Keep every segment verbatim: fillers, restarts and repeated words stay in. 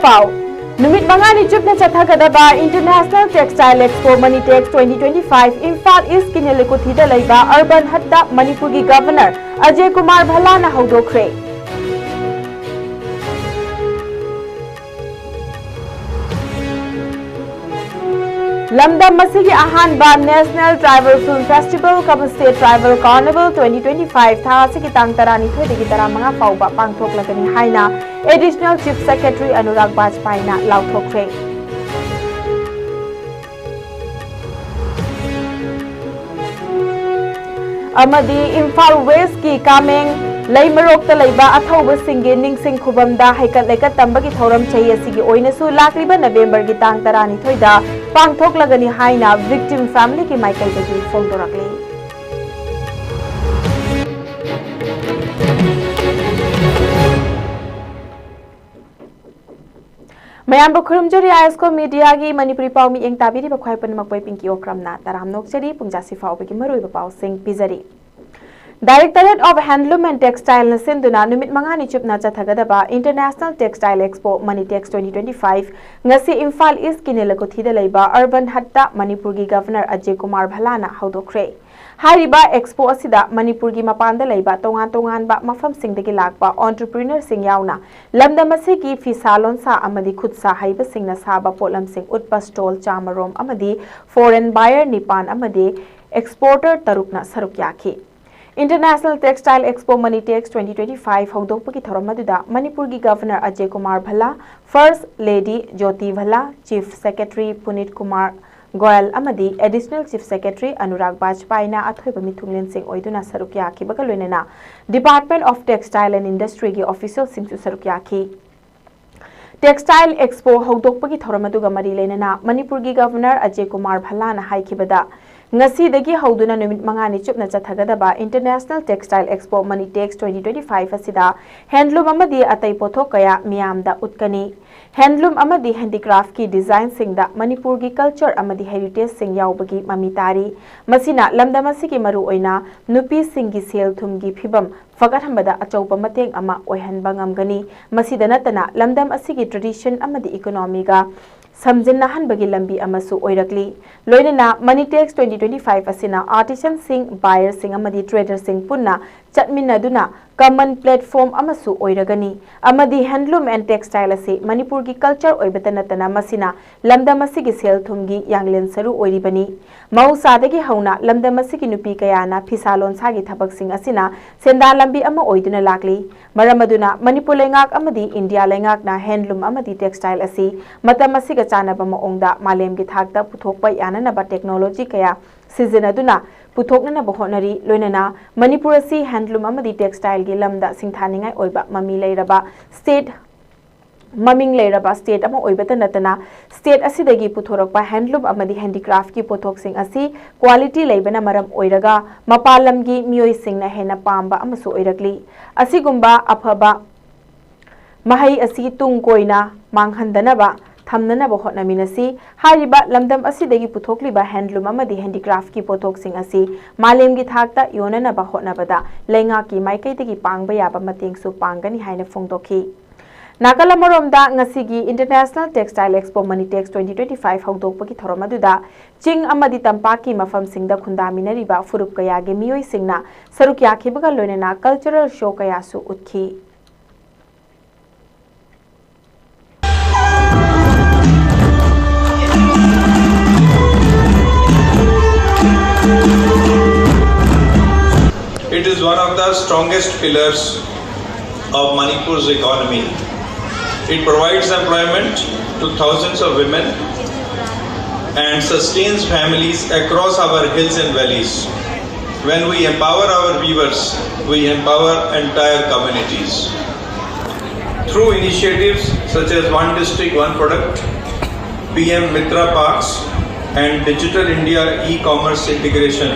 ꯄꯥꯎ꯫ ꯅꯨꯃꯤꯠ ꯃꯉꯥꯅꯤ ꯆꯨꯞꯅ ꯆꯠꯊꯒꯗꯕ International Textile Expo Manitex twenty twenty-five Imphal ꯏꯁꯀꯤ ꯅꯤꯂꯀꯨꯊꯤꯗ ꯂꯩꯕ ꯑꯔꯕꯟ ꯍꯠꯇ ꯃꯅꯤꯄꯨꯔꯒꯤ ꯒꯚꯔꯅꯔ ꯑꯖꯌ ꯀꯨꯃꯥꯔ ꯚꯜꯂꯥꯅ ꯍꯧꯗꯣꯛꯈ꯭ꯔꯦ꯫ ꯂꯝꯗꯝ ꯑꯁꯤꯒꯤ ꯑꯍꯥꯟꯕ National Tribal Film Festival cum State Tribal Carnival twenty twenty-five ꯊꯥ ꯑꯁꯤꯒꯤ ꯇꯥꯡ ꯇꯔꯥꯅꯤꯊꯣꯏꯗꯒꯤ ꯇꯔꯥꯃꯉꯥ ꯐꯥꯎꯕ ꯄꯥꯡꯊꯣꯛꯂꯒꯅꯤ ꯍꯥꯏꯅ Additional Chief Secretary ꯑꯅꯨꯔꯥꯒ ꯕꯥꯖꯄꯥꯏꯅ ꯂꯥꯎꯊꯣꯛꯈ꯭ꯔꯦ꯫ ꯑꯃꯗꯤ ꯏꯝꯐꯥꯜ ꯋꯦꯁꯀꯤ ꯀꯥꯃꯦꯡ ꯂꯩꯃꯔꯣꯛꯇ ꯂꯩꯕ ꯑꯊꯧꯕꯁꯤꯡꯒꯤ ꯅꯤꯡꯁꯤꯡ ꯈꯨꯕꯝꯗ ꯍꯩꯀꯠ ꯂꯩꯀꯠ ꯇꯝꯕꯒꯤ ꯊꯧꯔꯝ ꯆꯍꯤ ꯑꯁꯤꯒꯤ ꯑꯣꯏꯅꯁꯨ ꯂꯥꯛꯂꯤꯕ ꯅꯕꯦꯝꯕꯔꯒꯤ ꯇꯥꯡ ꯇꯔꯥꯅꯤꯊꯣꯏꯗ ꯄꯥꯡꯊꯣꯛꯂꯒꯅꯤ ꯍꯥꯏꯅ victim familyꯒꯤ ꯃꯥꯏꯀꯩꯗꯒꯤ ꯐꯣꯡꯗꯣꯔꯛꯂꯤ꯫ ꯃꯌꯥꯝꯕꯨ ꯈꯨꯔꯨꯝꯖꯔꯤ, ꯑꯥꯏ ꯑꯦꯁ ꯀꯣ ꯃꯤꯗꯤꯌꯥꯒꯤ ꯃꯅꯤꯄꯨꯔꯤ ꯄꯥꯎ ꯃꯤꯠꯌꯦꯡ ꯇꯥꯕꯤꯔꯤꯕ ꯈ꯭ꯋꯥꯏ ꯄꯨꯝꯅꯃꯛꯄꯨ ꯑꯩ ꯄꯤꯡꯀꯤ ꯑꯣꯀ꯭ꯔꯝꯅ ꯇꯔꯥꯝꯅ ꯑꯣꯛꯆꯔꯤ꯫ ꯄꯨꯡꯖꯥꯁꯤ ꯐꯥꯎꯕꯒꯤ ꯃꯔꯨꯑꯣꯏꯕ ꯄꯥꯎꯁꯤꯡ ꯄꯤꯖꯔꯤ꯫ Directorate of Handloom and Textileꯅ ꯁꯤꯟꯗꯨꯅ ꯅꯨꯃꯤꯠ ꯃꯉꯥꯅꯤ ꯆꯨꯞꯅ ꯆꯠꯊꯒꯗꯕ International Textile Expo Manitex twenty twenty-five ꯉꯁꯤ ꯏꯝꯐꯥꯜ ꯏꯁꯀꯤ ꯅꯤꯂꯀꯨꯊꯤꯗ ꯂꯩꯕ ꯑꯔꯕꯟ ꯍꯠꯇ ꯃꯅꯤꯄꯨꯔꯒꯤ ꯒꯚꯔꯅꯔ ꯑꯖꯌ ꯀꯨꯃꯥꯔ ꯚꯜꯂꯥꯅ ꯍꯧꯗꯣꯛꯈ꯭ꯔꯦ꯫ ꯍꯥꯏꯔꯤꯕ expo ꯑꯁꯤꯗ ꯃꯅꯤꯄꯨꯔꯒꯤ ꯃꯄꯥꯟꯗ ꯂꯩꯕ ꯇꯣꯉꯥꯟ ꯇꯣꯉꯥꯟꯕ ꯃꯐꯝꯁꯤꯡꯗꯒꯤ ꯂꯥꯛꯄ entrepreneurꯁꯤꯡ ꯌꯥꯎꯅ ꯂꯝꯗꯝ ꯑꯁꯤꯒꯤ ꯐꯤꯁꯥ ꯂꯣꯟꯁꯥ ꯑꯃꯗꯤ ꯈꯨꯠꯁꯥ ꯍꯩꯕꯁꯤꯡꯅ ꯁꯥꯕ ꯄꯣꯠꯂꯝꯁꯤꯡ ꯎꯠꯄ stall ꯆꯥꯃꯔꯣꯝ ꯑꯃꯗꯤ foreign buyer ꯅꯤꯄꯥꯟ ꯑꯃꯗꯤ exporter ꯇꯔꯨꯛꯅ ꯁꯔꯨꯛ ꯌꯥꯈꯤ꯫ International Textile Expo Manitex twenty twenty-five ꯍꯧꯗꯣꯛꯄꯒꯤ ꯊꯧꯔꯝ ꯑꯗꯨꯗ ꯃꯅꯤꯄꯨꯔꯒꯤ governor Ajay Kumar Bhalla, First Lady Jyoti Bhalla, Chief Secretary Punit Kumar Goyal ꯑꯃꯗꯤ Additional Chief Secretary ꯑꯅꯨꯔꯥꯒ ꯕꯥꯖꯄꯥꯏꯅ ꯑꯊꯣꯏꯕ ꯃꯤꯊꯨꯡꯂꯦꯟꯁꯤꯡ ꯑꯣꯏꯗꯨꯅ ꯁꯔꯨꯛ ꯌꯥꯈꯤꯕꯒ ꯂꯣꯏꯅꯅ Department of Textile and Industryꯒꯤ officialꯁꯤꯡꯁꯨ ꯁꯔꯨꯛ ꯌꯥꯈꯤ꯫ Textile Expo ꯍꯧꯗꯣꯛꯄꯒꯤ ꯊꯧꯔꯝ ꯑꯗꯨꯒ ꯃꯔꯤ ꯂꯩꯅꯅ ꯃꯅꯤꯄꯨꯔꯒꯤ ꯒꯚꯔꯅꯔ ꯑꯖꯌ ꯀꯨꯃꯥꯔ ꯚꯜꯂꯥꯅ ꯍꯥꯏꯈꯤꯕꯗ, ꯉꯁꯤꯗꯒꯤ ꯍꯧꯗꯨꯅ ꯅꯨꯃꯤꯠ ꯃꯉꯥꯅꯤ ꯆꯨꯞꯅ ꯆꯠꯊꯒꯗꯕ International Textile Expo Manitex twenty twenty-five ꯑꯁꯤꯗ handloom ꯑꯃꯗꯤ ꯑꯇꯩ ꯄꯣꯠꯊꯣꯛ ꯀꯌꯥ ꯃꯤꯌꯥꯝꯗ ꯎꯠꯀꯅꯤ꯫ Handloom ꯑꯃꯗꯤ handicraftꯀꯤ designꯁꯤꯡꯗ ꯃꯅꯤꯄꯨꯔꯒꯤ culture ꯑꯃꯗꯤ heritageꯁꯤꯡ ꯌꯥꯎꯕꯒꯤ ꯃꯃꯤ ꯇꯥꯔꯤ꯫ ꯃꯁꯤꯅ ꯂꯝꯗꯝ ꯑꯁꯤꯒꯤ ꯃꯔꯨꯑꯣꯏꯅ ꯅꯨꯄꯤꯁꯤꯡꯒꯤ ꯁꯦꯜ ꯊꯨꯝꯒꯤ ꯐꯤꯕꯝ ꯐꯒꯠꯍꯟꯕꯗ ꯑꯆꯧꯕ ꯃꯇꯦꯡ ꯑꯃ ꯑꯣꯏꯍꯟꯕ ꯉꯝꯒꯅꯤ꯫ ꯃꯁꯤꯗ ꯅꯠꯇꯅ ꯂꯝꯗꯝ ꯑꯁꯤꯒꯤ tradition ꯑꯃꯗꯤ economyꯒ ꯁꯝꯖꯤꯟꯅꯍꯟꯕꯒꯤ ꯂꯝꯕꯤ ꯑꯃꯁꯨ ꯑꯣꯏꯔꯛꯂꯤ꯫ ꯂꯣꯏꯅꯅ Manitex twenty twenty-five ꯑꯁꯤꯅ artisanꯁꯤꯡ, buyerꯁꯤꯡ ꯑꯃꯗꯤ traderꯁꯤꯡ ꯄꯨꯟꯅ ꯆꯠꯃꯤꯟꯅꯗꯨꯅ common platform ꯑꯃꯁꯨ ꯑꯣꯏꯔꯒꯅꯤ꯫ ꯑꯃꯗꯤ handloom and textile ꯑꯁꯤ ꯃꯅꯤꯄꯨꯔꯒꯤ culture ꯑꯣꯏꯕꯇ ꯅꯠꯇꯅ ꯃꯁꯤꯅ ꯂꯝꯗꯝ ꯑꯁꯤꯒꯤ ꯁꯦꯜ ꯊꯨꯝꯒꯤ ꯌꯥꯡꯂꯦꯟ ꯁꯔꯨ ꯑꯣꯏꯔꯤꯕꯅꯤ꯫ ꯃꯍꯧꯁꯥꯗꯒꯤ ꯍꯧꯅ ꯂꯝꯗꯝ ꯑꯁꯤꯒꯤ ꯅꯨꯄꯤ ꯀꯌꯥꯅ ꯐꯤꯁꯥ ꯂꯣꯟꯁꯥꯒꯤ ꯊꯕꯛꯁꯤꯡ ꯑꯁꯤꯅ ꯁꯦꯟꯗꯥꯟ ꯂꯝꯕꯤ ꯑꯃ ꯑꯣꯏꯗꯨꯅ ꯂꯥꯛꯂꯤ꯫ ꯃꯔꯝ ꯑꯗꯨꯅ ꯃꯅꯤꯄꯨꯔ ꯂꯩꯉꯥꯛ ꯑꯃꯗꯤ ꯏꯟꯗꯤꯌꯥ ꯂꯩꯉꯥꯛꯅ handloom ꯑꯃꯗꯤ textile ꯑꯁꯤ ꯃꯇꯝ ꯑꯁꯤꯒ ꯆꯥꯟꯅꯕ ꯃꯑꯣꯡꯗ ꯃꯥꯂꯦꯝꯒꯤ ꯊꯥꯛꯇ ꯄꯨꯊꯣꯛꯄ ꯌꯥꯅꯅꯕ technology ꯀꯌꯥ ꯁꯤꯖꯤꯟꯅꯗꯨꯅ ꯄꯨꯊꯣꯛꯅꯅꯕ ꯍꯣꯠꯅꯔꯤ꯫ ꯂꯣꯏꯅꯅ ꯃꯅꯤꯄꯨꯔ ꯑꯁꯤ handloom ꯑꯃꯗꯤ textileꯒꯤ ꯂꯝꯗ ꯁꯤꯡꯊꯥꯅꯤꯡꯉꯥꯏ ꯑꯣꯏꯕ ꯃꯃꯤ ꯂꯩꯔꯕ state, ꯃꯃꯤꯡ ꯂꯩꯔꯕ state ꯑꯃ ꯑꯣꯏꯕꯇ ꯅꯠꯇꯅ state ꯑꯁꯤꯗꯒꯤ ꯄꯨꯊꯣꯔꯛꯄ handloom ꯑꯃꯗꯤ handicraftꯀꯤ ꯄꯣꯠꯊꯣꯛꯁꯤꯡ ꯑꯁꯤ quality ꯂꯩꯕꯅ ꯃꯔꯝ ꯑꯣꯏꯔꯒ ꯃꯄꯥꯟ ꯂꯝꯒꯤ ꯃꯤꯑꯣꯏꯁꯤꯡꯅ ꯍꯦꯟꯅ ꯄꯥꯝꯕ ꯑꯃꯁꯨ ꯑꯣꯏꯔꯛꯂꯤ꯫ ꯑꯁꯤꯒꯨꯝꯕ ꯑꯐꯕ ꯃꯍꯩ ꯑꯁꯤ ꯇꯨꯡ ꯀꯣꯏꯅ ꯃꯥꯡꯍꯟꯗꯅꯕ ꯊꯝꯅꯅꯕ ꯍꯣꯠꯅꯃꯤꯟꯅꯁꯤ꯫ ꯍꯥꯏꯔꯤꯕ ꯂꯝꯗꯝ ꯑꯁꯤꯗꯒꯤ ꯄꯨꯊꯣꯛꯂꯤꯕ handloom ꯑꯃꯗꯤ handicraftꯀꯤ ꯄꯣꯠꯊꯣꯛꯁꯤꯡ ꯑꯁꯤ ꯃꯥꯂꯦꯝꯒꯤ ꯊꯥꯛꯇ ꯌꯣꯟꯅꯅꯕ ꯍꯣꯠꯅꯕꯗ ꯂꯩꯉꯥꯛꯀꯤ ꯃꯥꯏꯀꯩꯗꯒꯤ ꯄꯥꯡꯕ ꯌꯥꯕ ꯃꯇꯦꯡꯁꯨ ꯄꯥꯡꯒꯅꯤ ꯍꯥꯏꯅ ꯐꯣꯡꯗꯣꯛꯈꯤ꯫ ꯅꯥꯀꯜ ꯑꯃꯔꯣꯝꯗ ꯉꯁꯤꯒꯤ International Textile Expo Manitex twenty twenty-five ꯍꯧꯗꯣꯛꯄꯒꯤ ꯊꯧꯔꯝ ꯑꯗꯨꯗ ꯆꯤꯡ ꯑꯃꯗꯤ ꯇꯝꯄꯥꯛꯀꯤ ꯃꯐꯝꯁꯤꯡꯗ ꯈꯨꯟꯗꯥꯃꯤꯟꯅꯔꯤꯕ ꯐꯨꯔꯨꯞ ꯀꯌꯥꯒꯤ ꯃꯤꯑꯣꯏꯁꯤꯡꯅ ꯁꯔꯨꯛ ꯌꯥꯈꯤꯕꯒ ꯂꯣꯏꯅꯅ cultural show ꯀꯌꯥꯁꯨ ꯎꯠꯈꯤ꯫ It is one of the strongest pillars of Manipur's economy. It provides employment to thousands of women and sustains families across our hills and valleys. When we empower our weavers, we empower entire communities. Through initiatives such as One District, One Product, P M Mitra Parks, and Digital India e-commerce integration,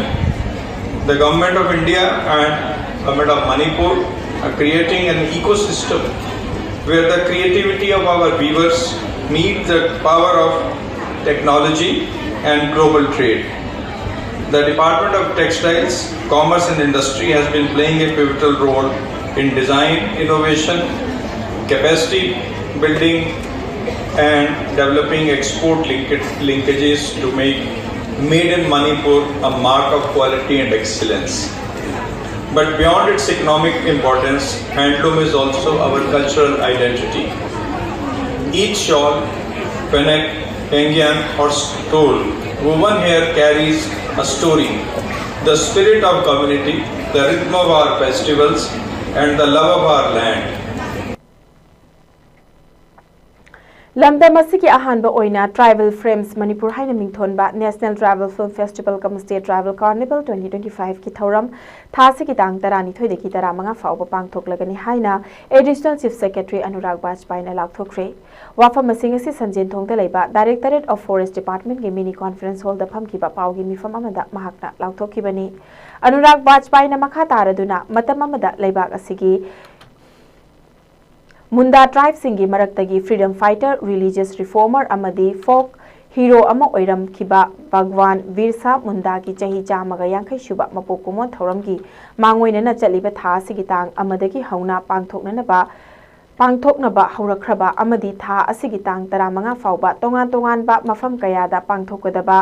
the Government of India and Government of Manipur are creating an ecosystem where the creativity of our weavers meet the power of technology and global trade. The Department of Textiles, Commerce and Industry has been playing a pivotal role in design innovation, capacity building, and developing export linkage- linkages to make Made in Manipur a mark of quality and excellence. But beyond its economic importance, handloom is also our cultural identity. Each shawl, phenek, engyan, or stole woven here carries a story, the spirit of community, the rhythm of our festivals, and the love of our land. ꯂꯝꯗꯝ ꯑꯁꯤꯒꯤ ꯑꯍꯥꯟꯕ ꯑꯣꯏꯅ Tribal Frames Manipur ꯍꯥꯏꯅ ꯃꯤꯡꯊꯣꯟꯕ National Tribal Film Festival cum State Tribal Carnival twenty twenty-five ꯀꯤ ꯊꯧꯔꯝ ꯊꯥ ꯑꯁꯤꯒꯤ ꯇꯥꯡ ꯇꯔꯥꯅꯤꯊꯣꯏꯗꯒꯤ ꯇꯔꯥꯃꯉꯥ ꯐꯥꯎꯕ ꯄꯥꯡꯊꯣꯛꯂꯒꯅꯤ ꯍꯥꯏꯅ Additional Chief Secretary ꯑꯅꯨꯔꯥꯒ ꯕꯥꯖꯄꯥꯏꯅ ꯂꯥꯎꯊꯣꯛꯈ꯭ꯔꯦ꯫ ꯋꯥꯐꯝ ꯑꯁꯤꯡ ꯑꯁꯤ ꯁꯟꯖꯦꯟꯊꯣꯡꯗ ꯂꯩꯕ Directorate of Forest Department ꯀꯤ mini conference hall ꯗ ꯐꯝꯈꯤꯕ ꯄꯥꯎꯒꯤ ꯃꯤꯐꯝ ꯑꯃꯗ ꯃꯍꯥꯛꯅ ꯂꯥꯎꯊꯣꯛꯈꯤꯕꯅꯤ꯫ ꯑꯅꯨꯔꯥꯒ ꯕꯥꯖꯄꯥꯏꯅ ꯃꯈꯥ ꯇꯥꯔꯗꯨꯅ ꯃꯇꯝ ꯑꯃꯗ ꯂꯩꯕꯥꯛ ꯑꯁꯤꯒꯤ ꯃꯨꯟꯗꯥ tribe ꯁꯤꯡꯒꯤ ꯃꯔꯛꯇꯒꯤ freedom fighter, religious reformer ꯑꯃꯗꯤ folk hero ꯑꯃ ꯑꯣꯏꯔꯝꯈꯤꯕ ꯚꯒꯋꯥꯟ ꯕꯤꯔꯁꯥ ꯃꯨꯟꯗꯥꯒꯤ ꯆꯍꯤ ꯆꯥꯝꯃꯒ ꯌꯥꯡꯈꯩ ꯁꯨꯕ ꯃꯄꯣꯛ ꯀꯨꯝꯑꯣꯟ ꯊꯧꯔꯝꯒꯤ ꯃꯥꯡꯑꯣꯏꯅꯅ ꯆꯠꯂꯤꯕ ꯊꯥ ꯑꯁꯤꯒꯤ ꯇꯥꯡ ꯑꯃꯗꯒꯤ ꯍꯧꯅ ꯄꯥꯡꯊꯣꯛꯅꯅꯕ ꯄꯥꯡꯊꯣꯛꯅꯕ ꯍꯧꯔꯛꯈ꯭ꯔꯕ ꯑꯃꯗꯤ ꯊꯥ ꯑꯁꯤꯒꯤ ꯇꯥꯡ ꯇꯔꯥꯃꯉꯥ ꯐꯥꯎꯕ ꯇꯣꯉꯥꯟ ꯇꯣꯉꯥꯟꯕ ꯃꯐꯝ ꯀꯌꯥꯗ ꯄꯥꯡꯊꯣꯛꯀꯗꯕ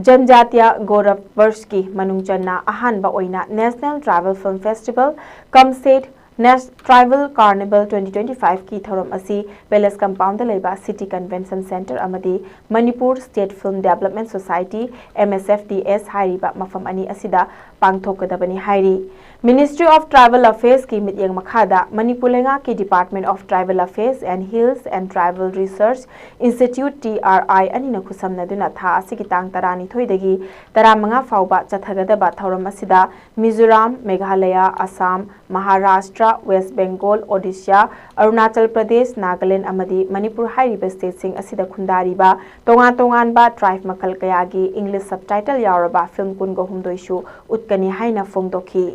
ꯖꯟꯖꯥꯇꯤꯌꯥ ꯒꯧꯔꯕ ꯕꯔꯁꯀꯤ ꯃꯅꯨꯡ ꯆꯟꯅ ꯑꯍꯥꯟꯕ ꯑꯣꯏꯅ National Tribal Film Festival cum State Nas- Tribal Carnival twenty twenty-five ꯀꯤ ꯊꯧꯔꯝ ꯑꯁꯤ Palace Compound ꯗ ꯂꯩꯕ City Convention Centre ꯑꯃꯗꯤ Manipur State Film Development Society, M S F D S, ꯍꯥꯏꯔꯤꯕ ꯃꯐꯝ ꯑꯅꯤ ꯑꯁꯤꯗ ꯄꯥꯡꯊꯣꯛꯀꯗꯕꯅꯤ ꯍꯥꯏꯔꯤ꯫ Ministry of Tribal Affairs ꯀꯤ ꯃꯤꯠꯌꯦꯡ ꯃꯈꯥꯗ ꯃꯅꯤꯄꯨꯔ ꯂꯩꯉꯥꯛꯀꯤ Department of Tribal Affairs and Hills and Tribal Research Institute, T R I, ꯑꯅꯤꯅ ꯈꯨꯠꯁꯝꯅꯗꯨꯅ ꯊꯥ ꯑꯁꯤꯒꯤ ꯇꯥꯡ ꯇꯔꯥꯅꯤꯊꯣꯏꯗꯒꯤ ꯇꯔꯥꯃꯉꯥ ꯐꯥꯎꯕ ꯆꯠꯊꯒꯗꯕ ꯊꯧꯔꯝ ꯑꯁꯤꯗ ꯃꯤꯖꯣꯔꯥꯝ, ꯃꯦꯘꯥꯂꯌꯥ, ꯑꯁꯥꯝ, ꯃꯍꯥꯔꯥꯁꯇ꯭ꯔ, ꯃꯍꯥꯔꯥꯁꯇ꯭ꯔ, ꯋꯦꯁ ꯕꯦꯡꯒꯣꯜ, ꯑꯣꯗꯤꯁꯥ, ꯑꯔꯨꯅꯥꯆꯜ ꯄ꯭ꯔꯗꯦꯁ, ꯅꯥꯒꯥꯂꯦꯟ ꯑꯃꯗꯤ ꯃꯅꯤꯄꯨꯔ ꯍꯥꯏꯔꯤꯕ ꯁ꯭ꯇꯦꯠꯁꯤꯡ ꯑꯁꯤꯗ ꯈꯨꯟꯗꯥꯔꯤꯕ ꯇꯣꯉꯥꯟ ꯇꯣꯉꯥꯟꯕ ꯇ꯭ꯔꯥꯏꯕ ꯃꯈꯜ ꯀꯌꯥꯒꯤ ꯏꯪꯂꯤꯁ ꯁꯕꯇꯥꯏꯇꯜ ꯌꯥꯎꯔꯕ ꯐꯤꯜꯝ ꯀꯨꯟꯒ ꯍꯨꯝꯗꯣꯏꯁꯨ ꯎꯠꯀꯅꯤ ꯍꯥꯏꯅ ꯐꯣꯡꯗꯣꯛꯈꯤ꯫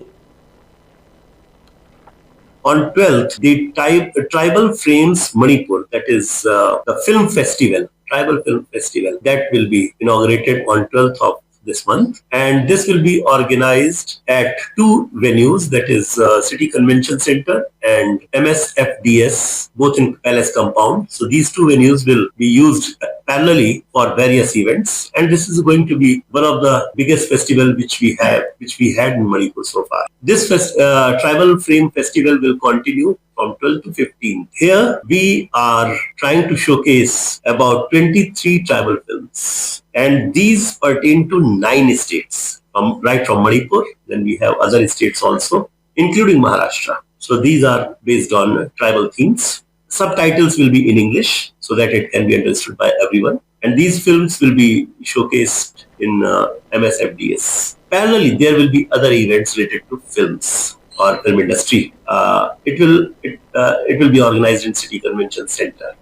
On twelfth, the tri- Tribal Frames Manipur, that is uh, the film festival, tribal film festival, that will be inaugurated on twelfth of this month. And this will be organized at two venues, that is uh, City Convention Center and M S F D S, both in Palace compound. So these two venues will be used parallelly for various events. And this is going to be one of the biggest festival which we have, which we had in Manipur so far. This fest, uh, tribal frame festival will continue from twelve to fifteen. Here we are trying to showcase about twenty-three tribal films, and these pertain to nine states, from, right from Manipur. Then we have other states also, including Maharashtra. So these are based on tribal themes. Subtitles will be in English so that it can be understood by everyone. And these films will be showcased in uh, M S F D S. Parallelly, there will be other events related to films or film industry. Uh, it will it, uh, it will be organized in City Convention Center.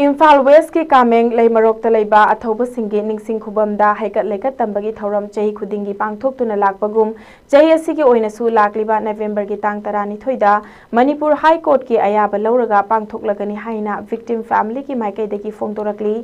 Imphal ꯋꯦꯁꯀꯤ ꯀꯥꯃꯦꯡ ꯂꯩꯃꯔꯣꯛꯇ ꯂꯩꯕ ꯑꯊꯧꯕꯁꯤꯡꯒꯤ ꯅꯤꯡꯁꯤꯡ ꯈꯨꯕꯝꯗ ꯍꯩꯀꯠ ꯂꯩꯀꯠ ꯇꯝꯕꯒꯤ ꯊꯧꯔꯝ ꯆꯍꯤ ꯈꯨꯗꯤꯡꯒꯤ ꯄꯥꯡꯊꯣꯛꯇꯨꯅ ꯂꯥꯛꯄꯒꯨꯝ, ꯆꯍꯤ ꯑꯁꯤꯒꯤ ꯑꯣꯏꯅꯁꯨ ꯂꯥꯛꯂꯤꯕ ꯅꯕꯦꯝꯕꯔꯒꯤ ꯇꯥꯡ ꯇꯔꯥꯅꯤꯊꯣꯏꯗ ꯃꯅꯤꯄꯨꯔ ꯍꯥꯏ ꯀꯣꯔꯠꯀꯤ ꯑꯌꯥꯕ ꯂꯧꯔꯒ ꯄꯥꯡꯊꯣꯛꯂꯒꯅꯤ ꯍꯥꯏꯅ ꯚꯤꯛꯇꯤꯝ ꯐꯦꯃꯤꯂꯤꯒꯤ ꯃꯥꯏꯀꯩꯗꯒꯤ ꯐꯣꯡꯗꯣꯔꯛꯂꯤ꯫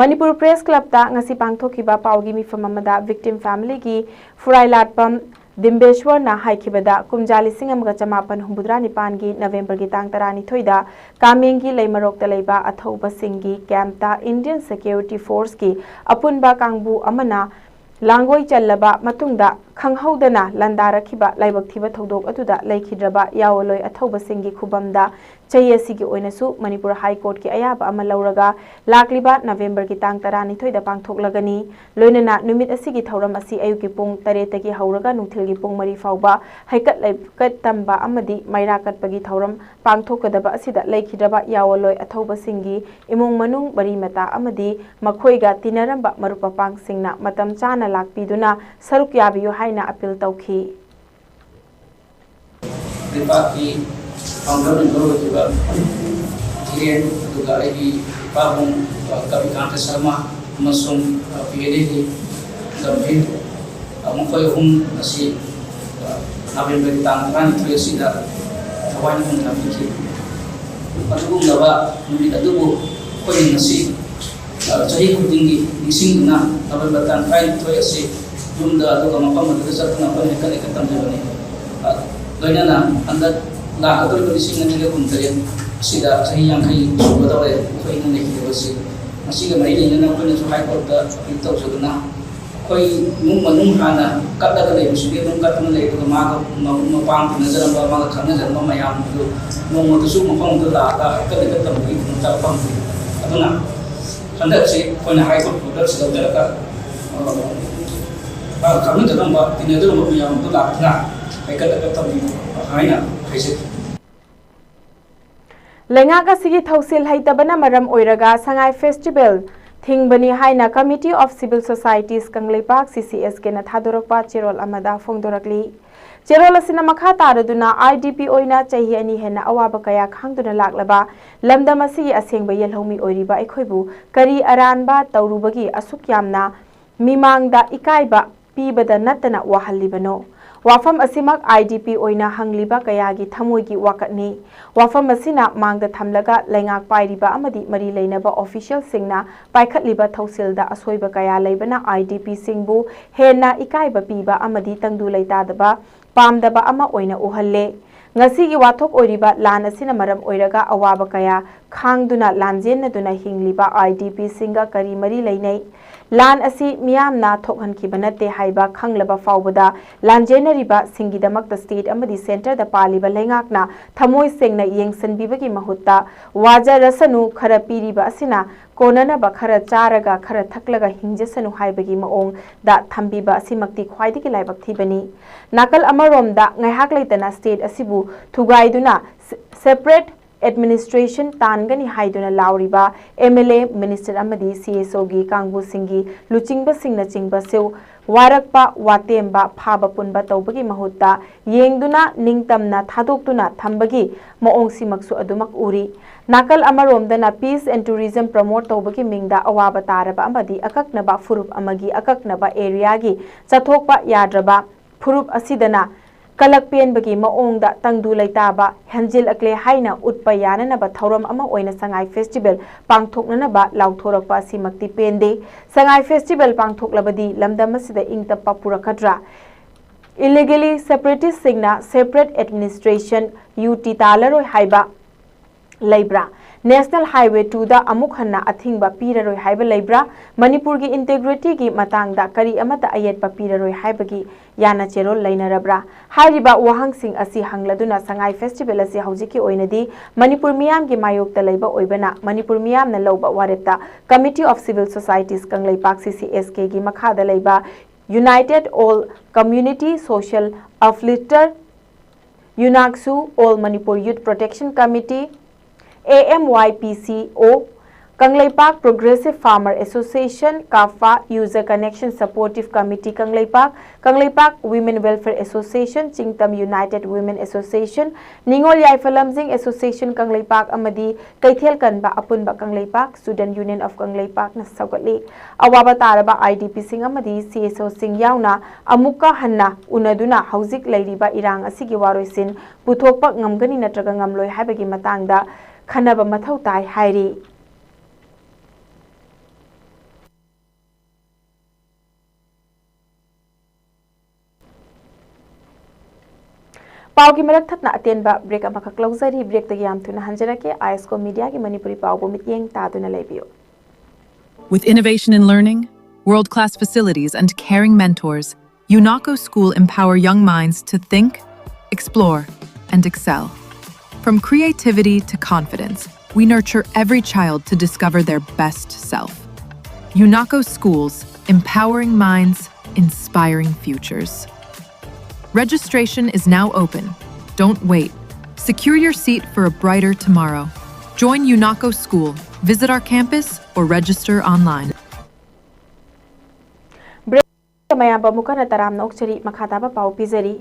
ꯃꯅꯤꯄꯨꯔ ꯄ꯭ꯔꯦꯁ ꯀ꯭ꯂꯕꯇ ꯉꯁꯤ ꯄꯥꯡꯊꯣꯛꯈꯤꯕ ꯄꯥꯎꯒꯤ ꯃꯤꯐꯝ ꯑꯃꯗ ꯚꯤꯛꯇꯤꯝ ꯐꯦꯃꯤꯂꯤꯒꯤ ꯐꯨꯔꯥꯏꯂꯥꯠꯄꯝ ꯗꯤꯝꯕꯦꯁ꯭ꯋꯔꯅ ꯍꯥꯏꯈꯤꯕꯗ, ꯀꯨꯝꯖꯥ ꯂꯤꯁꯤꯡ ꯑꯃꯒ ꯆꯃꯥꯄꯟ ꯍꯨꯝꯐꯨꯇꯔꯥ ꯅꯤꯄꯥꯟꯒꯤ ꯅꯕꯦꯝꯕꯔꯒꯤ ꯇꯥꯡ ꯇꯔꯥꯅꯤꯊꯣꯏꯗ ꯀꯥꯃꯦꯡꯒꯤ ꯂꯩꯃꯔꯣꯛꯇ ꯂꯩꯕ ꯑꯊꯧꯕꯁꯤꯡꯒꯤ ꯀꯦꯝꯞꯇ ꯏꯟꯗꯤꯌꯟ ꯁꯦꯀ꯭ꯌꯨꯔꯤꯇꯤ ꯐꯣꯔꯁꯀꯤ ꯑꯄꯨꯟꯕ ꯀꯥꯡꯕꯨ ꯑꯃꯅ ꯂꯥꯡꯒꯣꯏ ꯆꯜꯂꯕ ꯃꯇꯨꯡꯗ ꯈꯪꯍꯧꯗꯅ ꯂꯥꯟꯗꯥꯔꯛꯈꯤꯕ ꯂꯥꯏꯕꯛ ꯊꯤꯕ ꯊꯧꯗꯣꯛ ꯑꯗꯨꯗ ꯂꯩꯈꯤꯗ꯭ꯔꯕ ꯌꯥꯑꯣꯂꯣꯏ ꯑꯊꯧꯕꯁꯤꯡꯒꯤ ꯈꯨꯕꯝꯗ ꯆꯍꯤ ꯑꯁꯤꯒꯤ ꯑꯣꯏꯅꯁꯨ ꯃꯅꯤꯄꯨꯔ ꯍꯥꯏ ꯀꯣꯔꯠꯀꯤ ꯑꯌꯥꯕ ꯑꯃ ꯂꯧꯔꯒ ꯂꯥꯛꯂꯤꯕ ꯅꯕꯦꯝꯕꯔꯒꯤ ꯇꯥꯡ ꯇꯔꯥꯅꯤꯊꯣꯏꯗ ꯄꯥꯡꯊꯣꯛꯂꯒꯅꯤ꯫ ꯂꯣꯏꯅꯅ ꯅꯨꯃꯤꯠ ꯑꯁꯤꯒꯤ ꯊꯧꯔꯝ ꯑꯁꯤ ꯑꯌꯨꯛꯀꯤ ꯄꯨꯡ ꯇꯔꯦꯠꯇꯒꯤ ꯍꯧꯔꯒ ꯅꯨꯡꯊꯤꯜꯒꯤ ꯄꯨꯡ ꯃꯔꯤ ꯐꯥꯎꯕ ꯍꯩꯀꯠ ꯂꯩꯀꯠ ꯇꯝꯕ ꯑꯃꯗꯤ ꯃꯩꯔꯥ ꯀꯠꯄꯒꯤ ꯊꯧꯔꯝ ꯄꯥꯡꯊꯣꯛꯀꯗꯕ ꯑꯁꯤꯗ ꯂꯩꯈꯤꯗ꯭ꯔꯕ ꯌꯥꯑꯣꯂꯣꯏ ꯑꯊꯧꯕꯁꯤꯡꯒꯤ ꯏꯃꯨꯡ ꯃꯅꯨꯡ, ꯃꯔꯤ ꯃꯇꯥ ꯑꯃꯗꯤ ꯃꯈꯣꯏꯒ ꯇꯤꯟꯅꯔꯝꯕ ꯃꯔꯨꯞ ꯃꯄꯥꯡꯁꯤꯡꯅ ꯃꯇꯝ ꯆꯥꯅ ꯂꯥꯛꯄꯤꯗꯨꯅ ꯁꯔꯨꯛ ꯌꯥꯕꯤꯌꯨ ꯍꯥꯏꯅ ꯑꯄꯤꯜ ꯇꯧꯈꯤ꯫ ꯂꯩꯄꯥꯛꯀꯤ ꯐꯥꯎꯟꯗꯔ ꯃꯦꯝꯕꯔ ꯑꯣꯏꯈꯤꯕ ꯙꯤꯔꯦꯟ, ꯑꯗꯨꯒ ꯑꯩꯒꯤ ꯏꯄꯥꯕꯨꯡ, ꯑ, ꯀꯕꯤꯀꯥꯟꯇ ꯁꯔꯃ ꯑꯃꯁꯨꯡ, ꯑ, ꯄꯤ ꯑꯦꯜ ꯑꯦꯒꯤ ꯒꯝꯚꯤꯔ, ꯑ, ꯃꯈꯣꯏ ꯑꯍꯨꯝ ꯑꯁꯤ, ꯑ, ꯅꯕꯦꯝꯕꯔꯒꯤ ꯇꯥꯡ ꯇꯔꯥꯅꯤꯊꯣꯏ ꯑꯁꯤꯗ ꯊꯋꯥꯏ ꯅꯨꯡꯉꯥꯏꯅ ꯂꯥꯛꯄꯤꯈꯤ꯫ ꯑꯗꯨꯒꯨꯝꯂꯕ ꯅꯨꯃꯤꯠ ꯑꯗꯨꯕꯨ ꯑꯩꯈꯣꯏꯅ ꯉꯁꯤ ꯆꯍꯤ ꯈꯨꯗꯤꯡꯒꯤ ꯅꯤꯡꯁꯤꯡꯗꯨꯅ ꯅꯕꯦꯝꯕꯔ ꯇꯥꯡ ꯇꯔꯥꯅꯤꯊꯣꯏ ꯑꯁꯤ ꯌꯨꯝꯗ ꯑꯗꯨꯒ ꯃꯐꯝ ꯑꯗꯨꯗ ꯆꯠꯇꯨꯅ ꯑꯩꯈꯣꯏꯅ ꯍꯦꯛꯇ ꯂꯩꯈꯠ ꯇꯝꯖꯕꯅꯤ꯫ ꯂꯣꯏꯅꯅ ꯍꯟꯗꯛ ꯂꯥꯛꯀꯗꯧꯔꯤꯕ ꯂꯤꯁꯤꯡ ꯑꯅꯤꯒ ꯀꯨꯟꯇꯔꯦꯠ ꯑꯁꯤꯗ ꯆꯍꯤ ꯌꯥꯡꯈꯩ ꯁꯨꯒꯗꯧꯔꯦ ꯑꯩꯈꯣꯏꯅ ꯂꯩꯈꯤꯗꯕꯁꯤ꯫ ꯃꯁꯤꯒ ꯃꯔꯤ ꯂꯩꯅꯅ ꯑꯩꯈꯣꯏꯅꯁꯨ ꯍꯥꯏ ꯀꯣꯔꯠꯇ ꯑꯄꯤꯜ ꯇꯧꯖꯗꯨꯅ ꯑꯩꯈꯣꯏ ꯏꯃꯨꯡ ꯃꯅꯨꯡ ꯍꯥꯟꯅ ꯀꯠꯂꯒ ꯂꯩꯕꯁꯤꯗꯤ ꯑꯗꯨꯝ ꯀꯠꯇꯨꯅ ꯂꯩ, ꯑꯗꯨꯒ ꯃꯥꯒ ꯃꯔꯨꯞ ꯃꯄꯥꯡ ꯇꯤꯟꯅꯖꯔꯝꯕ, ꯃꯥꯒ ꯈꯪꯅꯖꯔꯝꯕ ꯃꯌꯥꯝꯗꯨ ꯅꯣꯡꯃꯗꯁꯨ ꯃꯐꯝ ꯑꯗꯨꯗ ꯂꯥꯛꯑꯒ ꯍꯦꯛꯇ ꯂꯦꯞꯇ ꯇꯝꯕꯒꯤ ꯈꯨꯗꯣꯡꯆꯥꯕ ꯐꯪꯗꯦ꯫ ꯑꯗꯨꯅ ꯍꯟꯗꯛꯁꯤ ꯑꯩꯈꯣꯏꯅ ꯍꯥꯏ ꯀꯣꯔꯠ ꯑꯣꯔꯗꯔꯁꯤ ꯂꯧꯖꯔꯒ, ꯑ, ꯃꯥꯒ ꯈꯪꯅꯖꯔꯝꯕ, ꯇꯤꯟꯅꯖꯔꯝꯕ ꯃꯌꯥꯝꯗꯨ ꯂꯥꯛꯇꯨꯅ ꯍꯦꯛꯇ ꯂꯦꯞꯇ ꯇꯝꯕꯤꯌꯨ ꯍꯥꯏꯅ ꯍꯥꯏꯖꯔꯤ꯫ ꯂꯩꯉꯥꯛ ꯑꯁꯤꯒꯤ ꯊꯧꯁꯤꯜ ꯍꯩꯇꯕꯅ ꯃꯔꯝ ꯑꯣꯏꯔꯒ ꯁꯉꯥꯏ ꯐꯦꯁꯇꯤꯚꯦꯜ ꯊꯤꯡꯕꯅꯤ ꯍꯥꯏꯅ Committee of Civil Societies Kangleipak, C C S Kꯅ ꯊꯥꯗꯣꯔꯛꯄ ꯆꯦꯔꯣꯜ ꯑꯃꯗ ꯐꯣꯡꯗꯣꯔꯛꯂꯤ꯫ ꯆꯦꯔꯣꯜ ꯑꯁꯤꯅ ꯃꯈꯥ ꯇꯥꯔꯗꯨꯅ I D P ꯑꯣꯏꯅ ꯆꯍꯤ ꯑꯅꯤ ꯍꯦꯟꯅ ꯑꯋꯥꯕ ꯀꯌꯥ ꯈꯥꯡꯗꯨꯅ ꯂꯥꯛꯂꯕ ꯂꯝꯗꯝ ꯑꯁꯤꯒꯤ ꯑꯁꯦꯡꯕ ꯌꯦꯜꯍꯧꯃꯤ ꯑꯣꯏꯔꯤꯕ ꯑꯩꯈꯣꯏꯕꯨ ꯀꯔꯤ ꯑꯔꯥꯟꯕ ꯇꯧꯔꯨꯕꯒꯤ ꯑꯁꯨꯛ ꯌꯥꯝꯅ ꯃꯤꯃꯥꯡꯗ ꯏꯀꯥꯏꯕ ꯄꯤꯕꯗ ꯅꯠꯇꯅ ꯋꯥꯍꯜꯂꯤꯕꯅꯣ? ꯋꯥꯐꯝ ꯑꯁꯤꯃꯛ I D P ꯑꯣꯏꯅ ꯍꯪꯂꯤꯕ ꯀꯌꯥꯒꯤ ꯊꯃꯣꯏꯒꯤ ꯋꯥꯀꯠꯅꯤ꯫ ꯋꯥꯐꯝ ꯑꯁꯤꯅ ꯃꯥꯡꯗ ꯊꯝꯂꯒ ꯂꯩꯉꯥꯛ ꯄꯥꯏꯔꯤꯕ ꯑꯃꯗꯤ ꯃꯔꯤ ꯂꯩꯅꯕ officialꯁꯤꯡꯅ ꯄꯥꯏꯈꯠꯂꯤꯕ ꯊꯧꯁꯤꯜꯗ ꯑꯁꯣꯏꯕ ꯀꯌꯥ ꯂꯩꯕꯅ I D Pꯁꯤꯡꯕꯨ ꯍꯦꯟꯅ ꯏꯀꯥꯏꯕ ꯄꯤꯕ ꯑꯃꯗꯤ ꯇꯪꯗꯨ ꯂꯩꯇꯥꯗꯕ ꯄꯥꯝꯗꯕ ꯑꯃ ꯑꯣꯏꯅ ꯎꯍꯜꯂꯦ꯫ ꯉꯁꯤꯒꯤ ꯋꯥꯊꯣꯛ ꯑꯣꯏꯔꯤꯕ ꯂꯥꯟ ꯑꯁꯤꯅ ꯃꯔꯝ ꯑꯣꯏꯔꯒ ꯑꯋꯥꯕ ꯀꯌꯥ ꯈꯥꯡꯗꯨꯅ ꯂꯥꯟꯖꯦꯟꯅꯗꯨꯅ ꯍꯤꯡꯂꯤꯕ I D Pꯁꯤꯡꯒ ꯀꯔꯤ ꯃꯔꯤ ꯂꯩꯅꯩ? ꯂꯥꯟ ꯑꯁꯤ ꯃꯤꯌꯥꯝꯅ ꯊꯣꯛꯍꯟꯈꯤꯕ ꯅꯠꯇꯦ ꯍꯥꯏꯕ ꯈꯪꯂꯕ ꯐꯥꯎꯕꯗ ꯂꯥꯟꯖꯦꯟꯅꯔꯤꯕꯁꯤꯡꯒꯤꯗꯃꯛꯇ state ꯑꯃꯗꯤ centreꯗ ꯄꯥꯜꯂꯤꯕ ꯂꯩꯉꯥꯛꯅ ꯊꯃꯣꯏ ꯁꯦꯡꯅ ꯌꯦꯡꯁꯤꯟꯕꯤꯕꯒꯤ ꯃꯍꯨꯠꯇ ꯋꯥꯖꯔꯁꯅꯨ, ꯈꯔ ꯄꯤꯔꯤꯕ ꯑꯁꯤꯅ ꯀꯣꯟꯅꯅꯕ ꯈꯔ ꯆꯥꯔꯒ ꯈꯔ ꯊꯛꯂꯒ ꯍꯤꯡꯖꯁꯅꯨ ꯍꯥꯏꯕꯒꯤ ꯃꯑꯣꯡꯗ ꯊꯝꯕꯤꯕ ꯑꯁꯤꯃꯛꯇꯤ ꯈ꯭ꯋꯥꯏꯗꯒꯤ ꯂꯥꯏꯕꯛ ꯊꯤꯕꯅꯤ꯫ ꯅꯥꯀꯜ ꯑꯃꯔꯣꯝꯗ ꯉꯥꯏꯍꯥꯛ ꯂꯩꯇꯅ state ꯑꯁꯤꯕꯨ ꯊꯨꯒꯥꯏꯗꯨꯅ separate ꯑꯦꯗꯃꯤꯅꯤꯁꯇ꯭ꯔꯦꯁꯟ ꯇꯥꯟꯒꯅꯤ ꯍꯥꯏꯗꯨꯅ ꯂꯥꯎꯔꯤꯕ ꯑꯦꯝ ꯑꯦꯜ ꯑꯦ, ꯃꯤꯅꯤꯁꯇꯔ ꯑꯃꯗꯤ ꯁꯤ ꯑꯦꯁ ꯑꯣꯒꯤ ꯀꯥꯡꯕꯨꯁꯤꯡꯒꯤ ꯂꯨꯆꯤꯡꯕꯁꯤꯡꯅꯆꯤꯡꯕꯁꯨ ꯋꯥꯔꯛꯄ, ꯋꯥꯇꯦꯝꯕ, ꯐꯥꯕ ꯄꯨꯟꯕ ꯇꯧꯕꯒꯤ ꯃꯍꯨꯠꯇ ꯌꯦꯡꯗꯨꯅ ꯅꯤꯡꯇꯝꯅ ꯊꯥꯗꯣꯛꯇꯨꯅ ꯊꯝꯕꯒꯤ ꯃꯑꯣꯡꯁꯤꯃꯛꯁꯨ ꯑꯗꯨꯃꯛ ꯎꯔꯤ꯫ ꯅꯥꯀꯜ ꯑꯃꯔꯣꯝꯗꯅ Peace and Tourism promote ꯇꯧꯕꯒꯤ ꯃꯤꯡꯗ ꯑꯋꯥꯕ ꯇꯥꯔꯕ ꯑꯃꯗꯤ ꯑꯀꯛꯅꯕ ꯐꯨꯔꯨꯞ ꯑꯃꯒꯤ ꯑꯀꯛꯅꯕ ꯑꯦꯔꯤꯌꯥꯒꯤ ꯆꯠꯊꯣꯛꯄ ꯌꯥꯗ꯭ꯔꯕ ꯐꯨꯔꯨꯞ ꯑꯁꯤꯗꯅ ꯀꯂꯛ ꯄꯦꯟꯕꯒꯤ ꯃꯑꯣꯡꯗ ꯇꯪꯗꯨ ꯂꯩꯇꯥꯕ ꯍꯦꯟꯖꯤꯜꯂꯛꯂꯦ ꯍꯥꯏꯅ ꯎꯠꯄ ꯌꯥꯅꯅꯕ ꯊꯧꯔꯝ ꯑꯃ ꯑꯣꯏꯅ ꯁꯉꯥꯏ ꯐꯦꯁꯇꯤꯚꯦꯜ ꯄꯥꯡꯊꯣꯛꯅꯅꯕ ꯂꯥꯎꯊꯣꯔꯛꯄ ꯑꯁꯤꯃꯛꯇꯤ ꯄꯦꯟꯗꯦ꯫ ꯁꯉꯥꯏ ꯐꯦꯁꯇꯤꯚꯦꯜ ꯄꯥꯡꯊꯣꯛꯂꯕꯗꯤ ꯂꯝꯗꯝ ꯑꯁꯤꯗ ꯏꯪ ꯇꯞꯄ ꯄꯨꯔꯛꯀꯗ꯭ꯔꯥ? Illegally separatistꯁꯤꯡꯅ separate administration, ꯌꯨ ꯇꯤ ꯇꯥꯜꯂꯔꯣꯏ ꯍꯥꯏꯕ ꯂꯩꯕ꯭ꯔꯥ? National Highway twoꯗ ꯑꯃꯨꯛ ꯍꯟꯅ ꯑꯊꯤꯡꯕ ꯄꯤꯔꯔꯣꯏ ꯍꯥꯏꯕ ꯂꯩꯕ꯭ꯔꯥ? ꯃꯅꯤꯄꯨꯔꯒꯤ integrityꯒꯤ ꯃꯇꯥꯡꯗ ꯀꯔꯤ ꯑꯃꯠꯇ ꯑꯌꯦꯠꯄ ꯄꯤꯔꯔꯣꯏ ꯍꯥꯏꯕꯒꯤ ꯌꯥꯅ ꯆꯦꯔꯣꯜ ꯂꯩꯅꯔꯕ꯭ꯔꯥ? ꯍꯥꯏꯔꯤꯕ ꯋꯥꯍꯪꯁꯤꯡ ꯑꯁꯤ ꯍꯪꯂꯗꯨꯅ ꯁꯉꯥꯏ ꯐꯦꯁꯇꯤꯚꯦꯜ ꯑꯁꯤ ꯍꯧꯖꯤꯛꯀꯤ ꯑꯣꯏꯅꯗꯤ ꯃꯅꯤꯄꯨꯔ ꯃꯤꯌꯥꯝꯒꯤ ꯃꯥꯌꯣꯛꯇ ꯂꯩꯕ ꯑꯣꯏꯕꯅ ꯃꯅꯤꯄꯨꯔ ꯃꯤꯌꯥꯝꯅ ꯂꯧꯕ ꯋꯥꯔꯦꯞꯇ Committee of Civil Societies Kangleipak, C C S Kꯒꯤ ꯃꯈꯥꯗ ꯂꯩꯕ United All Community Social Uplifter, UNACSU, All Manipur Youth Protection Committee, A M Y P C O, Kangleipak Progressive Farmer Association, CAFA, User Connection Supportive Committee Kangleipak, Kangleipak Women Welfare Association, Chingtam United Women Association, Ningol Yaifa Lamjing Association Kangleipak ꯑꯃꯗꯤ ꯀꯩꯊꯦꯜ ꯀꯟꯕ ꯑꯄꯨꯟꯕ Kangleipak Student Union of ꯀꯪꯂꯩꯄꯥꯛꯅ ꯁꯧꯒꯠꯂꯤ꯫ ꯑꯋꯥꯕ ꯇꯥꯔꯕ IDPꯁꯤꯡ ꯑꯃꯗꯤ CSOꯁꯤꯡ ꯌꯥꯎꯅ ꯑꯃꯨꯛꯀ ꯍꯟꯅ ꯎꯅꯗꯨꯅ ꯍꯧꯖꯤꯛ ꯂꯩꯔꯤꯕ ꯏꯔꯥꯡ ꯑꯁꯤꯒꯤ ꯋꯥꯔꯣꯏꯁꯤꯟ ꯄꯨꯊꯣꯛꯄ ꯉꯝꯒꯅꯤ ꯅꯠꯇ꯭ꯔꯒ ꯉꯝꯂꯣꯏ ꯍꯥꯏꯕꯒꯤ ꯃꯇꯥꯡꯗ ꯈꯟꯅꯕ ꯃꯊꯧ ꯇꯥꯏ ꯍꯥꯏꯔꯤ꯫ ꯄꯥꯎꯒꯤ ꯃꯔꯛ ꯊꯠꯅ ꯑꯇꯦꯟꯕ break ꯑꯃꯈꯛ ꯂꯧꯖꯔꯤ꯫ Breakꯇꯒꯤ ꯌꯥꯝ ꯊꯨꯅ ꯍꯟꯖꯔꯛꯀꯦ꯫ ISCO Mediaꯒꯤ ꯃꯅꯤꯄꯨꯔꯤ ꯄꯥꯎꯕꯨ ꯃꯤꯠꯌꯦꯡ ꯇꯥꯗꯨꯅ ꯂꯩꯕꯤꯌꯨ꯫ With innovation in learning, world-class facilities, and caring mentors, UNACO School empower young minds to think, explore, and excel. From creativity to confidence, we nurture every child to discover their best self. UNACO Schools, empowering minds, inspiring futures. Registration is now open. Don't wait. Secure your seat for a brighter tomorrow. Join UNACO School. Visit our campus or register online. ꯃꯌꯥꯝꯕ ꯑꯃꯨꯛ ꯍꯟꯅ ꯇꯔꯥꯝꯅ ꯑꯣꯛꯆꯔꯤ꯫ ꯃꯈꯥ ꯇꯥꯕ ꯄꯥꯎ ꯄꯤꯖꯔꯤ꯫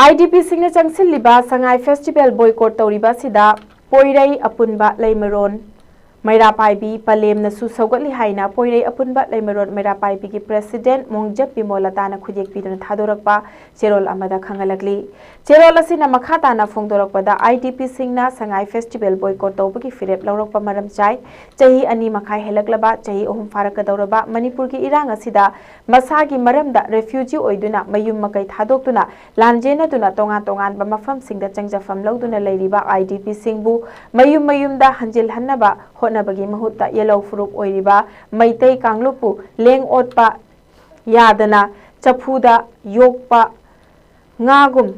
I D ꯄꯤꯁꯤꯡꯅ ꯆꯪꯁꯤꯜꯂꯤꯕ Sangai festival boycott ꯇꯧꯔꯤꯕ ꯑꯁꯤꯗ ꯄꯣꯏꯔꯩ ꯑꯄꯨꯟꯕ ꯂꯩꯃꯔꯣꯟ ꯃꯩꯔꯥ ꯄꯥꯏꯕꯤ ꯄꯂꯦꯝꯅꯁꯨ ꯁꯧꯒꯠꯂꯤ ꯍꯥꯏꯅ ꯄꯣꯏꯔꯩ ꯑꯄꯨꯟꯕ ꯂꯩꯃꯔꯣꯟ ꯃꯩꯔꯥ ꯄꯥꯏꯕꯤꯒꯤ ꯄ꯭ꯔꯦꯁꯤꯗꯦꯟꯠ ꯃꯣꯡꯖꯠ ꯕꯤꯃꯣꯂꯇꯥꯅ ꯈꯨꯠꯌꯦꯛ ꯄꯤꯗꯨꯅ ꯊꯥꯗꯣꯔꯛꯄ ꯆꯦꯔꯣꯜ ꯑꯃꯗ ꯈꯪꯍꯜꯂꯛꯂꯤ꯫ ꯆꯦꯔꯣꯜ ꯑꯁꯤꯅ ꯃꯈꯥ ꯇꯥꯅ ꯐꯣꯡꯗꯣꯔꯛꯄꯗ, I D ꯄꯤꯁꯤꯡꯅ Sangai festival boycott ꯇꯧꯕꯒꯤ ꯐꯤꯔꯦꯞ ꯂꯧꯔꯛꯄ ꯃꯔꯝ ꯆꯥꯏ꯫ ꯆꯍꯤ ꯑꯅꯤ ꯃꯈꯥꯏ ꯍꯦꯜꯂꯛꯂꯕ, ꯆꯍꯤ ꯑꯍꯨꯝ ꯐꯥꯔꯛꯀꯗꯧꯔꯕ ꯃꯅꯤꯄꯨꯔꯒꯤ ꯏꯔꯥꯡ ꯑꯁꯤꯗ ꯃꯁꯥꯒꯤ ꯃꯔꯝꯗ ꯔꯦꯐ꯭ꯌꯨꯖꯤ ꯑꯣꯏꯗꯨꯅ ꯃꯌꯨꯝ ꯃꯀꯩ ꯊꯥꯗꯣꯛꯇꯨꯅ ꯂꯥꯟꯖꯦꯟꯅꯗꯨꯅ ꯇꯣꯉꯥꯟ ꯇꯣꯉꯥꯟꯕ ꯃꯐꯝꯁꯤꯡꯗ ꯆꯪꯖꯐꯝ ꯂꯧꯗꯨꯅ ꯂꯩꯔꯤꯕ ꯑꯥꯏ ꯗꯤ ꯄꯤꯁꯤꯡꯕꯨ ꯃꯌꯨꯝ ꯃꯌꯨꯝꯗ ꯍꯟꯖꯤꯜꯍꯟꯅꯕ ꯍꯣꯠꯅꯕꯒꯤ ꯃꯍꯨꯠꯇ ꯌꯦꯜꯍꯧ ꯐꯨꯔꯨꯞ ꯑꯣꯏꯔꯤꯕ ꯃꯩꯇꯩ ꯀꯥꯡꯂꯨꯞꯄꯨ ꯂꯦꯡ ꯑꯣꯠꯄ ꯌꯥꯗꯅ ꯆꯐꯨꯗ ꯌꯣꯛꯄ ꯉꯥꯒꯨꯝ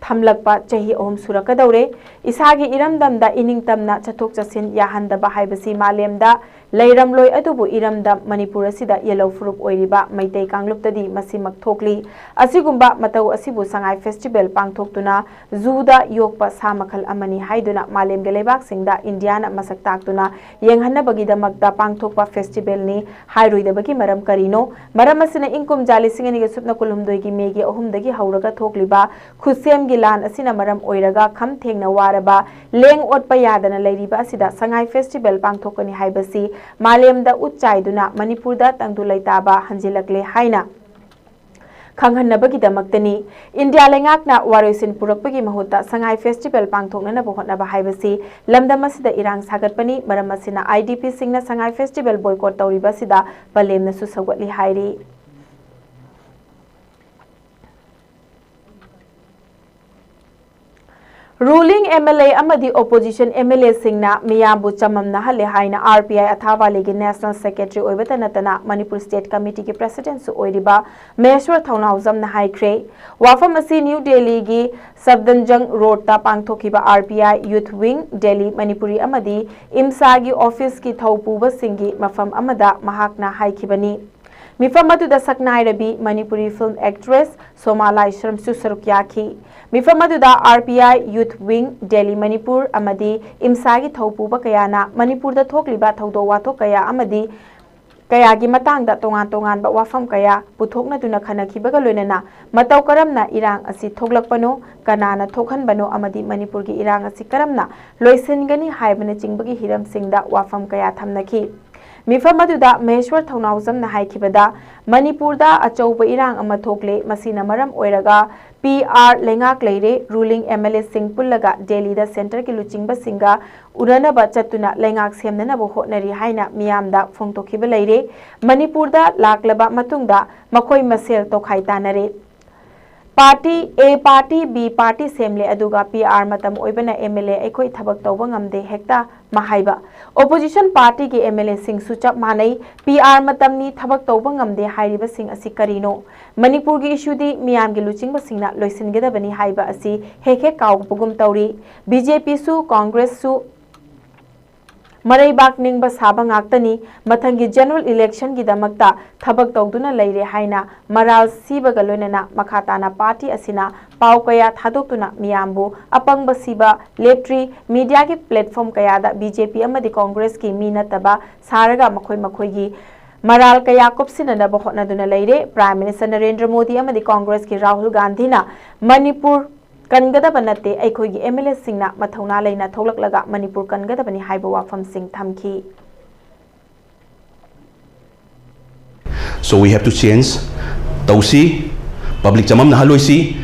ꯊꯝꯂꯛꯄ ꯆꯍꯤ ꯑꯍꯨꯝ ꯁꯨꯔꯛꯀꯗꯧꯔꯦ꯫ ꯏꯁꯥꯒꯤ ꯏꯔꯝꯗꯝꯗ ꯏꯅꯤꯡꯇꯝꯅ ꯆꯠꯊꯣꯛ ꯆꯠꯁꯤꯟ ꯌꯥꯍꯟꯗꯕ ꯍꯥꯏꯕꯁꯤ ꯃꯥꯂꯦꯝꯗ ꯂꯩꯔꯝꯂꯣꯏ, ꯑꯗꯨꯕꯨ ꯏꯔꯝꯗꯝ ꯃꯅꯤꯄꯨꯔ ꯑꯁꯤꯗ ꯌꯦꯜꯍꯧ ꯐꯨꯔꯨꯞ ꯑꯣꯏꯔꯤꯕ ꯃꯩꯇꯩ ꯀꯥꯡꯂꯨꯞꯇꯗꯤ ꯃꯁꯤꯃꯛ ꯊꯣꯛꯂꯤ꯫ ꯑꯁꯤꯒꯨꯝꯕ ꯃꯇꯧ ꯑꯁꯤꯕꯨ ꯁꯉꯥꯏ ꯐꯦꯁꯇꯤꯚꯦꯜ ꯄꯥꯡꯊꯣꯛꯇꯨꯅ ꯖꯨꯗ ꯌꯣꯛꯄ ꯁꯥ ꯃꯈꯜ ꯑꯃꯅꯤ ꯍꯥꯏꯗꯨꯅ ꯃꯥꯂꯦꯝꯒꯤ ꯂꯩꯕꯥꯛꯁꯤꯡꯗ ꯏꯟꯗꯤꯌꯥꯅ ꯃꯁꯛ ꯇꯥꯛꯇꯨꯅ ꯌꯦꯡꯍꯟꯅꯕꯒꯤꯗꯃꯛꯇ ꯄꯥꯡꯊꯣꯛꯄ ꯐꯦꯁꯇꯤꯚꯦꯜꯅꯤ ꯍꯥꯏꯔꯣꯏꯗꯕꯒꯤ ꯃꯔꯝ ꯀꯔꯤꯅꯣ? ꯃꯔꯝ ꯑꯁꯤꯅ ꯏꯪ ꯀꯨꯝꯖꯥ ꯂꯤꯁꯤꯡ ꯑꯅꯤꯒ ꯁꯨꯞꯅ ꯀꯨꯟꯍꯨꯝꯗꯣꯏꯒꯤ ꯃꯦꯒꯤ ꯑꯍꯨꯝꯗꯒꯤ ꯍꯧꯔꯒ ꯊꯣꯛꯂꯤꯕ ꯈꯨꯠꯁꯦꯝꯒꯤ ꯂꯥꯟ ꯑꯁꯤꯅ ꯃꯔꯝ ꯑꯣꯏꯔꯒ ꯈꯝ ꯊꯦꯡꯅ ꯋꯥꯔꯕ, ꯂꯦꯡ ꯑꯣꯠꯄ ꯌꯥꯗꯅ ꯂꯩꯔꯤꯕ ꯑꯁꯤꯗ ꯁꯉꯥꯏ ꯐꯦꯁꯇꯤꯚꯦꯜ ꯄꯥꯡꯊꯣꯛꯀꯅꯤ ꯍꯥꯏꯕꯁꯤ ꯃꯥꯂꯦꯝꯗ ꯎꯠ ꯆꯥꯏꯗꯨꯅ ꯃꯅꯤꯄꯨꯔꯗ ꯇꯪꯗꯨ ꯂꯩꯇꯥꯕ ꯍꯟꯖꯤꯜꯂꯛꯂꯦ ꯍꯥꯏꯅ ꯈꯪꯍꯟꯅꯕꯒꯤꯗꯃꯛꯇꯅꯤ꯫ ꯏꯟꯗꯤꯌꯥ ꯂꯩꯉꯥꯛꯅ ꯋꯥꯔꯣꯏꯁꯤꯟ ꯄꯨꯔꯛꯄꯒꯤ ꯃꯍꯨꯠꯇ ꯁꯉꯥꯏ ꯐꯦꯁꯇꯤꯚꯦꯜ ꯄꯥꯡꯊꯣꯛꯅꯅꯕ ꯍꯣꯠꯅꯕ ꯍꯥꯏꯕꯁꯤ ꯂꯝꯗꯝ ꯑꯁꯤꯗ ꯏꯔꯥꯡ ꯁꯥꯒꯠꯄꯅꯤ꯫ ꯃꯔꯝ ꯑꯁꯤꯅ I D ꯄꯤꯁꯤꯡꯅ Sangai festival boycott ꯇꯧꯔꯤꯕ ꯑꯁꯤꯗ ꯄꯂꯦꯝꯅꯁꯨ ꯁꯧꯒꯠꯂꯤ ꯍꯥꯏꯔꯤ꯫ ꯔꯨꯂꯤꯡ ꯑꯦꯝ ꯑꯦꯜ ꯑꯦ ꯑꯃꯗꯤ ꯑꯣꯄꯣꯖꯤꯁꯟ ꯑꯦꯝ ꯑꯦꯜ ꯑꯦꯁꯤꯡꯅ ꯃꯤꯌꯥꯝꯕꯨ ꯆꯃꯝꯅꯍꯜꯂꯦ ꯍꯥꯏꯅ ꯑꯥꯔ ꯄꯤ ꯑꯥꯏ ꯑꯊꯥ ꯚꯦꯂꯤꯒꯤ ꯅꯦꯁꯅꯦꯜ ꯁꯦꯀ꯭ꯔꯦꯇꯔꯤ ꯑꯣꯏꯕꯇ ꯅꯠꯇꯅ ꯃꯅꯤꯄꯨꯔ ꯁ꯭ꯇꯦꯠ ꯀꯃꯤꯇꯤꯒꯤ ꯄ꯭ꯔꯦꯁꯤꯗꯦꯟꯠꯁꯨ ꯑꯣꯏꯔꯤꯕ ꯃꯍꯦꯁ꯭ꯋꯔ ꯊꯧꯅꯥꯎꯖꯝꯅ ꯍꯥꯏꯈ꯭ꯔꯦ꯫ ꯋꯥꯐꯝ ꯑꯁꯤ ꯅ꯭ꯌꯨ ꯗꯦꯜꯂꯤꯒꯤ ꯁꯕꯗꯟꯖꯪ ꯔꯣꯗꯇ ꯄꯥꯡꯊꯣꯛꯈꯤꯕ ꯑꯥꯔ ꯄꯤ ꯑꯥꯏ ꯌꯨꯊ ꯋꯤꯡ ꯗꯦꯜꯂꯤ, ꯃꯅꯤꯄꯨꯔꯤ ꯑꯃꯗꯤ ꯏꯝꯁꯥꯒꯤ ꯑꯣꯐꯤꯁꯀꯤ ꯊꯧꯄꯨꯕꯁꯤꯡꯒꯤ ꯃꯐꯝ ꯑꯃꯗ ꯃꯍꯥꯛꯅ ꯍꯥꯏꯈꯤꯕꯅꯤ꯫ ꯃꯤꯐꯝ ꯑꯗꯨꯗ ꯁꯛꯅꯥꯏꯔꯕꯤ ꯃꯅꯤꯄꯨꯔꯤ film actress ꯁꯣꯃꯥ ꯂꯥꯏꯁ꯭ꯔꯝꯁꯨ ꯁꯔꯨꯛ ꯌꯥꯈꯤ꯫ ꯃꯤꯐꯝ ꯑꯗꯨꯗ R P I Youth Wing, Delhi, Manipur ꯑꯃꯗꯤ ꯏꯝꯁꯥꯒꯤ ꯊꯧꯄꯨꯕ ꯀꯌꯥꯅ ꯃꯅꯤꯄꯨꯔꯗ ꯊꯣꯛꯂꯤꯕ ꯊꯧꯗꯣꯛ ꯋꯥꯊꯣꯛ ꯀꯌꯥ ꯑꯃꯗꯤ ꯀꯌꯥꯒꯤ ꯃꯇꯥꯡꯗ ꯇꯣꯉꯥꯟ ꯇꯣꯉꯥꯟꯕ ꯋꯥꯐꯝ ꯀꯌꯥ ꯄꯨꯊꯣꯛꯅꯗꯨꯅ ꯈꯟꯅꯈꯤꯕꯒ ꯂꯣꯏꯅꯅ ꯃꯇꯧ ꯀꯔꯝꯅ ꯏꯔꯥꯡ ꯑꯁꯤ ꯊꯣꯛꯂꯛꯄꯅꯣ, ꯀꯅꯥꯅ ꯊꯣꯛꯍꯟꯕꯅꯣ ꯑꯃꯗꯤ ꯃꯅꯤꯄꯨꯔꯒꯤ ꯏꯔꯥꯡ ꯑꯁꯤ ꯀꯔꯝꯅ ꯂꯣꯏꯁꯤꯟꯒꯅꯤ ꯍꯥꯏꯕꯅꯆꯤꯡꯕꯒꯤ ꯍꯤꯔꯝꯁꯤꯡꯗ ꯋꯥꯐꯝ ꯀꯌꯥ ꯊꯝꯅꯈꯤ꯫ ꯃꯤꯐꯝ ꯑꯗꯨꯗ ꯃꯍꯦꯁ꯭ꯋꯔ ꯊꯧꯅꯥꯎꯖꯝꯅ ꯍꯥꯏꯈꯤꯕꯗ, ꯃꯅꯤꯄꯨꯔꯗ ꯑꯆꯧꯕ ꯏꯔꯥꯡ ꯑꯃ ꯊꯣꯛꯂꯦ, ꯃꯁꯤꯅ ꯃꯔꯝ ꯑꯣꯏꯔꯒ P R ꯂꯩꯉꯥꯛ ꯂꯩꯔꯦ, ruling M L A ꯁꯤꯡ ꯄꯨꯜꯂꯒ ꯗꯦꯜꯂꯤꯗ centre ꯒꯤ ꯂꯨꯆꯤꯡꯕꯁꯤꯡꯒ ꯎꯅꯅꯕ ꯆꯠꯇꯨꯅ ꯂꯩꯉꯥꯛ ꯁꯦꯝꯅꯅꯕ ꯍꯣꯠꯅꯔꯤ ꯍꯥꯏꯅ ꯃꯤꯌꯥꯝꯗ ꯐꯣꯡꯗꯣꯛꯈꯤꯕ ꯂꯩꯔꯦ꯫ ꯃꯅꯤꯄꯨꯔꯗ ꯂꯥꯛꯂꯕ ꯃꯇꯨꯡꯗ ꯃꯈꯣꯏ ꯃꯁꯦꯜ ꯇꯣꯈꯥꯏ ꯇꯥꯅꯔꯦ꯫ Party A, party B, party ꯁꯦꯝꯂꯦ, ꯑꯗꯨꯒ P R ꯃꯇꯝ ꯑꯣꯏꯕꯅ M L A ꯑꯩꯈꯣꯏ ꯊꯕꯛ ꯇꯧꯕ ꯉꯝꯗꯦ ꯍꯦꯛꯇ ꯃꯍꯥꯏꯕ꯫ Opposition party ꯒꯤ M L A ꯁꯤꯡꯁꯨ ꯆꯞ ꯃꯥꯟꯅꯩ, P R ꯃꯇꯝꯅꯤ, ꯊꯕꯛ ꯇꯧꯕ ꯉꯝꯗꯦ ꯍꯥꯏꯔꯤꯕꯁꯤꯡ ꯑꯁꯤ ꯀꯔꯤꯅꯣ? ꯃꯅꯤꯄꯨꯔꯒꯤ issue ꯗꯤ ꯃꯤꯌꯥꯝꯒꯤ ꯂꯨꯆꯤꯡꯕꯁꯤꯡꯅ ꯂꯣꯏꯁꯤꯟꯒꯗꯕꯅꯤ ꯍꯥꯏꯕ ꯑꯁꯤ ꯍꯦꯛ ꯍꯦꯛ ꯀꯥꯎꯕꯒꯨꯝ ꯇꯧꯔꯤ꯫ B J P ꯁꯨ, Congress ꯁꯨ ꯃꯔꯩꯕꯥꯛ ꯅꯤꯡꯕ ꯁꯥꯕ ꯉꯥꯛꯇꯅꯤ꯫ ꯃꯊꯪꯒꯤ general election ꯒꯤꯗꯃꯛꯇ ꯊꯕꯛ ꯇꯧꯗꯨꯅ ꯂꯩꯔꯦ ꯍꯥꯏꯅ ꯃꯔꯥꯜ ꯁꯤꯕꯒ ꯂꯣꯏꯅꯅ ꯃꯈꯥ ꯇꯥꯅ party ꯑꯁꯤꯅ ꯄꯥꯎ ꯀꯌꯥ ꯊꯥꯗꯣꯛꯇꯨꯅ ꯃꯤꯌꯥꯝꯕꯨ ꯑꯄꯪꯕ ꯁꯤꯕ ꯂꯦꯞꯇ꯭ꯔꯤ꯫ Media ꯒꯤ platform ꯀꯌꯥꯗ B J P ꯑꯃꯗꯤ Congress ꯀꯤ ꯃꯤ ꯅꯠꯇꯕ ꯁꯥꯔꯒ ꯃꯈꯣꯏ ꯃꯈꯣꯏꯒꯤ ꯃꯔꯥꯜ ꯀꯌꯥ ꯀꯨꯞꯁꯤꯟꯅꯅꯕ ꯍꯣꯠꯅꯗꯨꯅ ꯂꯩꯔꯦ꯫ Prime Minister ꯅꯔꯦꯟꯗ꯭ꯔ ꯃꯣꯗꯤ ꯑꯃꯗꯤ Congress ꯀꯤ ꯔꯥꯍꯨꯜ ꯒꯥꯟꯙꯤꯅ ꯃꯅꯤꯄꯨꯔ ꯀꯟꯒꯗꯕ ꯅꯠꯇꯦ, ꯑꯩꯈꯣꯏꯒꯤ M L A ꯁꯤꯡꯅ ꯃꯊꯧꯅꯥ ꯂꯩꯅ ꯊꯣꯛꯂꯛꯂꯒ ꯃꯅꯤꯄꯨꯔ ꯀꯟꯒꯗꯕꯅꯤ ꯍꯥꯏꯕ ꯋꯥꯐꯝꯁꯤꯡ ꯊꯝꯈꯤ꯫ So we have to change. ꯇꯧꯁꯤ, public ꯆꯃꯝꯅꯍꯜꯂꯣꯏꯁꯤ꯫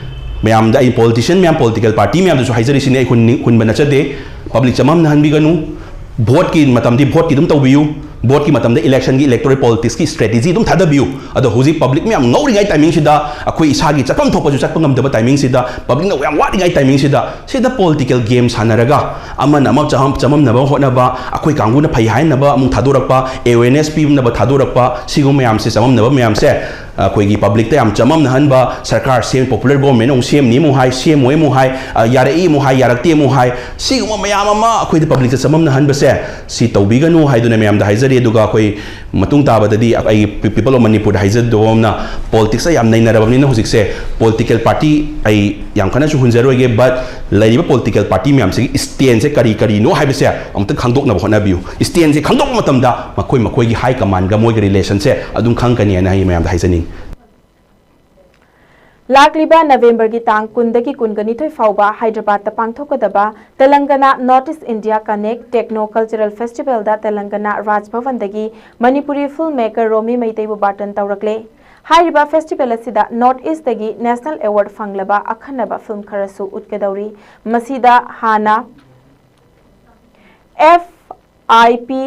ꯃꯌꯥꯝꯗ ꯑꯩ politician ꯃꯌꯥꯝ, political party ꯃꯌꯥꯝꯗꯁꯨ ꯍꯥꯏꯖꯔꯤꯁꯤꯅꯤ, ꯑꯩ ꯍꯨꯟꯅꯤꯡ-, ꯍꯨꯟꯕ ꯅꯠꯆꯗꯦ꯫ Public ꯆꯃꯝꯅꯍꯟꯕꯤꯒꯅꯨ꯫ Vote ꯀꯤ ꯃꯇꯝꯗꯤ vote ꯀꯤ ꯑꯗꯨꯝ ꯇꯧꯕꯤꯌꯨ꯫ Vote ꯀꯤ ꯃꯇꯝꯗ election ꯒꯤ electoral politics ꯀꯤ strategy ꯑꯗꯨꯝ ꯊꯥꯗꯕꯤꯌꯨ꯫ ꯑꯗꯣ ꯍꯧꯖꯤꯛ public ꯃꯌꯥꯝ ꯉꯧꯔꯤꯉꯩ timing ꯁꯤꯗ, ꯑꯩꯈꯣꯏ ꯏꯁꯥꯒꯤ ꯆꯠꯐꯝ ꯊꯣꯛꯄꯁꯨ ꯆꯠꯄ ꯉꯝꯗꯕ timing ꯁꯤꯗ, public ꯅ ꯌꯥꯝ ꯋꯥꯔꯤꯉꯩ timing ꯁꯤꯗ, ꯁꯤꯗ political game ꯁꯥꯟꯅꯔꯒ ꯑꯃꯅ ꯑꯃ ꯆꯍꯝ-, ꯆꯃꯝꯅꯕ ꯍꯣꯠꯅꯕ, ꯑꯩꯈꯣꯏ ꯀꯥꯡꯕꯨꯅ ꯐꯩ ꯍꯥꯏꯅꯕ ꯑꯃꯨꯛ ꯊꯥꯗꯣꯔꯛꯄ, awareness ꯄꯤꯅꯕ ꯊꯥꯗꯣꯔꯛꯄ, ꯁꯤꯒꯨꯝꯕ ꯃꯌꯥꯝꯁꯦ, ꯆꯃꯝꯅꯕ ꯃꯌꯥꯝꯁꯦ, ꯑꯩꯈꯣꯏꯒꯤ public ꯇ ꯌꯥꯝ ꯆꯃꯝꯅꯍꯟꯕ, ꯁꯔꯀꯥꯔ ꯁꯦꯝ, popular government ꯑꯃꯨꯛ ꯁꯦꯝꯅꯤ ꯑꯃꯨꯛ ꯍꯥꯏ, ꯁꯦꯝꯃꯣꯏ ꯑꯃꯨꯛ ꯍꯥꯏ, ꯑ, ꯌꯥꯔꯛꯏ ꯑꯃꯨꯛ ꯍꯥꯏ, ꯌꯥꯔꯛꯇꯦ ꯑꯃꯨꯛ ꯍꯥꯏ, ꯁꯤꯒꯨꯝꯕ ꯃꯌꯥꯝ ꯑꯃ ꯑꯩꯈꯣꯏꯗ public ꯇ ꯆꯃꯝꯅꯍꯟꯕꯁꯦ, ꯁꯤ ꯇꯧꯕꯤꯒꯅꯨ ꯍꯥꯏꯗꯨꯅ ꯃꯌꯥꯝꯗ ꯍꯥꯏꯖꯔꯤ꯫ ꯑꯗꯨꯒ ꯑꯩꯈꯣꯏ ꯃꯇꯨꯡ ꯇꯥꯕꯗꯗꯤ ꯑꯩ People of ꯃꯅꯤꯄꯨꯔꯗ ꯍꯥꯏꯖꯗꯧꯕ ꯑꯃꯅ, ꯄꯣꯂꯤꯇꯤꯛꯁꯇ ꯌꯥꯝ ꯅꯩꯅꯔꯕꯅꯤꯅ ꯍꯧꯖꯤꯛꯁꯦ ꯄꯣꯂꯤꯇꯤꯀꯦꯜ ꯄꯥꯔꯇꯤ ꯑꯩ ꯌꯥꯝ ꯀꯟꯅꯁꯨ ꯍꯨꯟꯖꯔꯣꯏꯒꯦ, ꯕꯠ ꯂꯩꯔꯤꯕ ꯄꯣꯂꯤꯇꯤꯀꯦꯜ ꯄꯥꯔꯇꯤ ꯃꯌꯥꯝꯁꯤꯒꯤ ꯏꯁꯇꯦꯟꯁꯦ ꯀꯔꯤ ꯀꯔꯤꯅꯣ ꯍꯥꯏꯕꯁꯦ ꯑꯃꯨꯛꯇ ꯈꯪꯗꯣꯛꯅꯕ ꯍꯣꯠꯅꯕꯤꯌꯨ꯫ ꯏꯁꯇꯦꯟꯁꯦ ꯈꯪꯗꯣꯛꯄ ꯃꯇꯝꯗ ꯃꯈꯣꯏ ꯃꯈꯣꯏꯒꯤ ꯍꯥꯏ ꯀꯃꯥꯟꯒ ꯃꯣꯏꯒ ꯔꯤꯂꯦꯁꯟꯁꯦ ꯑꯗꯨꯝ ꯈꯪꯒꯅꯤꯅ ꯑꯩ ꯃꯌꯥꯝꯗ ꯍꯥꯏꯖꯅꯤꯡꯉꯤ꯫ ꯂꯥꯛꯂꯤꯕ ꯅꯕꯦꯝꯕꯔꯒꯤ ꯇꯥꯡ ꯀꯨꯟꯗꯒꯤ ꯀꯨꯟꯒꯅꯤꯊꯣꯏ ꯐꯥꯎꯕ ꯍꯥꯏꯗ꯭ꯔꯕꯥꯗꯇ ꯄꯥꯡꯊꯣꯛꯀꯗꯕ ꯇꯦꯂꯪꯒꯅꯥ North East India Connect Techno Cultural Festivalꯗ ꯇꯦꯂꯪꯒꯅꯥ ꯔꯥꯖ ꯚꯕꯟꯗꯒꯤ ꯃꯅꯤꯄꯨꯔꯤ ꯐꯤꯜꯝ ꯃꯦꯀꯔ ꯔꯣꯃꯤ ꯃꯩꯇꯩꯕꯨ ꯕꯥꯔꯇꯟ ꯇꯧꯔꯛꯂꯦ꯫ ꯍꯥꯏꯔꯤꯕ ꯐꯦꯁꯇꯤꯚꯦꯜ ꯑꯁꯤꯗ North Eastꯇꯒꯤ ꯅꯦꯁꯅꯦꯜ ꯑꯦꯋꯥꯔꯗ ꯐꯪꯂꯕ ꯑꯈꯟꯅꯕ ꯐꯤꯜꯝ ꯈꯔꯁꯨ ꯎꯠꯀꯗꯧꯔꯤ꯫ ꯃꯁꯤꯗ ꯍꯥꯟꯅ F I P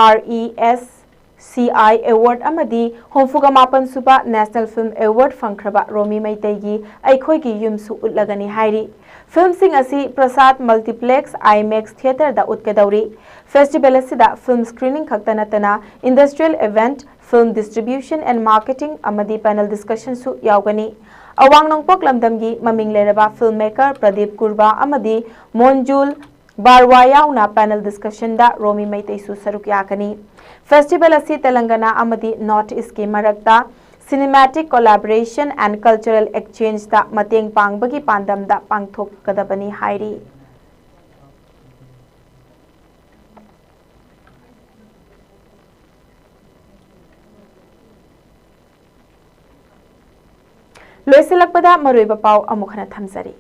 R E S C I Award ꯑꯃꯗꯤ ꯍꯨꯝꯐꯨꯒ ꯃꯥꯄꯟ ꯁꯨꯕ National Film Award ꯐꯪꯈ꯭ꯔꯕ ꯔꯣꯃꯤ ꯃꯩꯇꯩꯒꯤ ꯑꯩꯈꯣꯏꯒꯤ ꯌꯨꯝꯁꯨ ꯎꯠꯂꯒꯅꯤ ꯍꯥꯏꯔꯤ꯫ ꯐꯤꯜꯝꯁꯤꯡ ꯑꯁꯤ ꯄ꯭ꯔꯁꯥꯗ Multiplex IMAX Theatreꯗ ꯎꯠꯀꯗꯧꯔꯤ꯫ ꯐꯦꯁꯇꯤꯚꯦꯜ ꯑꯁꯤꯗ ꯐꯤꯜꯝ ꯁ꯭ꯀ꯭ꯔꯤꯅꯤꯡ ꯈꯛꯇ ꯅꯠꯇꯅ industrial event, film distribution and marketing ꯑꯃꯗꯤ panel discussionꯁꯨ ꯌꯥꯎꯒꯅꯤ꯫ ꯑꯋꯥꯡ ꯅꯣꯡꯄꯣꯛ ꯂꯝꯗꯝꯒꯤ ꯃꯃꯤꯡ ꯂꯩꯔꯕ ꯐꯤꯜꯝ ꯃꯦꯀꯔ ꯄ꯭ꯔꯗꯤꯞ ꯀꯨꯔꯕꯥ ꯑꯃꯗꯤ ꯃꯣꯟꯖꯨꯜ ꯕꯥꯔꯋꯥ ꯌꯥꯎꯅ panel discussionꯗ ꯔꯣꯃꯤ ꯃꯩꯇꯩꯁꯨ ꯁꯔꯨꯛ ꯌꯥꯒꯅꯤ꯫ ꯐꯦꯁꯇꯤꯚꯦꯜ ꯑꯁꯤ ꯇꯦꯂꯪꯒꯅꯥ ꯑꯃꯗꯤ North Eastꯀꯤ ꯃꯔꯛꯇ cinematic collaboration and cultural exchangeꯗ ꯃꯇꯦꯡ ꯄꯥꯡꯕꯒꯤ ꯄꯥꯟꯗꯝꯗ ꯄꯥꯡꯊꯣꯛꯀꯗꯕꯅꯤ ꯍꯥꯏꯔꯤ꯫ ꯂꯣꯏꯁꯤꯜꯂꯛꯄꯗ ꯃꯔꯨꯑꯣꯏꯕ ꯄꯥꯎ ꯑꯃꯨꯛ ꯍꯟꯅ ꯊꯝꯖꯔꯤ꯫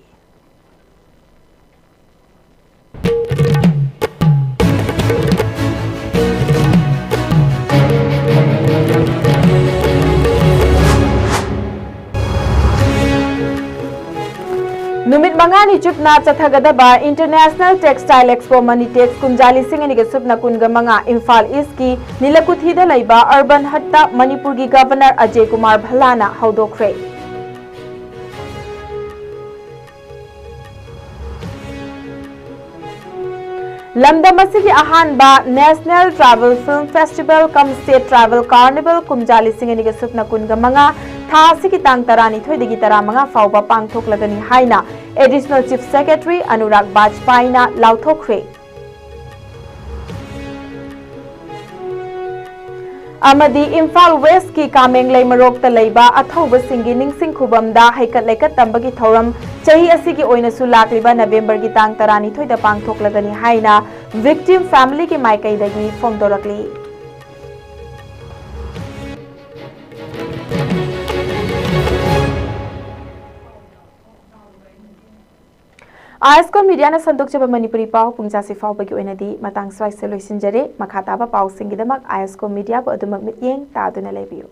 ꯅꯨꯃꯤꯠ ꯃꯉꯥꯅꯤ ꯆꯨꯞꯅ ꯆꯠꯊꯒꯗꯕ International Textile Expo Manitex ꯀꯨꯝꯖꯥ ꯂꯤꯁꯤꯡ ꯑꯅꯤꯒ ꯁꯨꯞꯅ ꯀꯨꯟꯒ ꯃꯉꯥ ꯏꯝꯐꯥꯜ ꯏꯁꯀꯤ ꯅꯤꯂꯀꯨꯊꯤꯗ ꯂꯩꯕ Urban Hutꯇ ꯃꯅꯤꯄꯨꯔꯒꯤ ꯒꯚꯔꯅꯔ ꯑꯖꯦ ꯀꯨꯃꯥꯔ ꯚꯜꯂꯥꯅ ꯍꯧꯗꯣꯛꯈ꯭ꯔꯦ꯫ ꯂꯝꯗꯝ ꯑꯁꯤꯒꯤ ꯑꯍꯥꯟꯕ National Tribal Film Festival cum State Tribal Carnival ꯀꯨꯝꯖꯥ ꯂꯤꯁꯤꯡ ꯑꯅꯤꯒ ꯁꯨꯞꯅ ꯀꯨꯟꯒ ꯃꯉꯥ ꯊꯥ ꯑꯁꯤꯒꯤ ꯇꯥꯡ ꯇꯔꯥꯅꯤꯊꯣꯏꯗꯒꯤ ꯇꯔꯥꯃꯉꯥ ꯐꯥꯎꯕ ꯄꯥꯡꯊꯣꯛꯂꯒꯅꯤ ꯍꯥꯏꯅ Additional Chief Secretary ꯑꯅꯨꯔꯥꯒ ꯕꯥꯖꯄꯥꯏꯅ ꯂꯥꯎꯊꯣꯛꯈ꯭ꯔꯦ꯫ ꯑꯃꯗꯤ ꯏꯝꯐꯥꯜ ꯋꯦꯁꯀꯤ ꯀꯥꯃꯦꯡꯂꯩ ꯃꯔꯣꯛꯇ ꯂꯩꯕ ꯑꯊꯧꯕꯁꯤꯡꯒꯤ ꯅꯤꯡꯁꯤꯡ ꯈꯨꯕꯝꯗ ꯍꯩꯀꯠ ꯂꯩꯀꯠ ꯇꯝꯕꯒꯤ ꯊꯧꯔꯝ ꯆꯍꯤ ꯑꯁꯤꯒꯤ ꯑꯣꯏꯅꯁꯨ ꯂꯥꯛꯂꯤꯕ ꯅꯕꯦꯝꯕꯔꯒꯤ ꯇꯥꯡ ꯇꯔꯥꯅꯤꯊꯣꯏꯗ ꯄꯥꯡꯊꯣꯛꯂꯒꯅꯤ ꯍꯥꯏꯅ victim familyꯒꯤ ꯃꯥꯏꯀꯩꯗꯒꯤ ꯐꯣꯡꯗꯣꯔꯛꯂꯤ꯫ ꯑꯥꯏ ꯑꯦꯁ ꯀꯣ ꯃꯤꯗꯤꯌꯥꯅ ꯁꯟꯗꯣꯛꯆꯕ ꯃꯅꯤꯄꯨꯔꯤ ꯄꯥꯎ ꯄꯨꯡꯖꯥꯁꯤ ꯐꯥꯎꯕꯒꯤ ꯑꯣꯏꯅꯗꯤ ꯃꯇꯥꯡ ꯁ꯭ꯋꯥꯏꯁꯤꯗ ꯂꯣꯏꯁꯤꯟꯖꯔꯦ꯫ ꯃꯈꯥ ꯇꯥꯕ ꯄꯥꯎꯁꯤꯡꯒꯤꯗꯃꯛ ꯑꯥꯏ ꯑꯦꯁ ꯀꯣ ꯃꯤꯗꯤꯌꯥꯕꯨ ꯑꯗꯨꯃꯛ ꯃꯤꯠꯌꯦꯡ ꯇꯥꯗꯨꯅ ꯂꯩꯕꯤꯌꯨ꯫